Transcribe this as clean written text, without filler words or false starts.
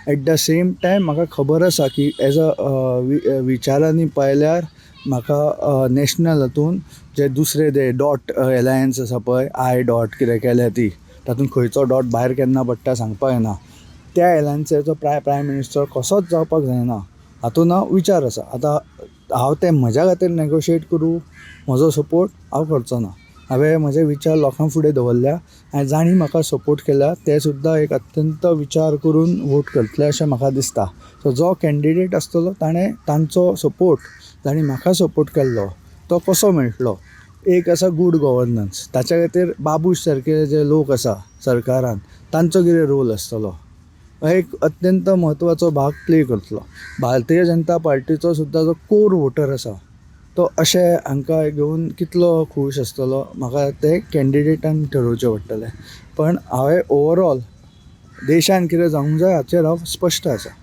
Eight the same time म्हाका खबर आसा की एज अ विचारांनी पळयल्यार म्हाका नॅशनल हातून जे दुसरे जे डॉट एलायन्स आसा पळय, I dot कितें केल्या ती, तातूंत खंयचो डॉट भायर केन्ना पडटा सांगपाक येना, त्या एलायन्साचो प्रायम मिनिस्टर कसोच जावपाक जायना हातूंत हांव विचार आसा. आतां हांव तें म्हज्या खातीर नॅगोशिएट करूं म्हजो सपोर्ट हांव करचो ना. हांवें म्हजे विचार लोकां फुडें दवरल्या आनी जांणी म्हाका सपोर्ट केला ते सुद्दां एक अत्यंत विचार करून वोट करतले अशें म्हाका दिसता. सो जो कॅन्डिडेट आसतलो ताणें तांचो सपोर्ट, जांणी म्हाका सपोर्ट केल्लो तो कसो मेळटलो, एक आसा गूड गवर्नन्स. ताच्या खातीर बाबूश सारके जे लोक आसा सरकारान तांचो कितें रोल आसतलो हो एक अत्यंत म्हत्वाचो भाग प्ले करतलो. भारतीय जनता पार्टीचो सुद्दां जो कोर वोटर आसा तो अशें हांकां घेवन कितलो खूश आसतलो म्हाका तें कॅन्डिडेटान ठरोवचें पडटलें. पण हांवें ओवरऑल देशान कितें जावंक जाय हाचेर हांव स्पश्ट आसा.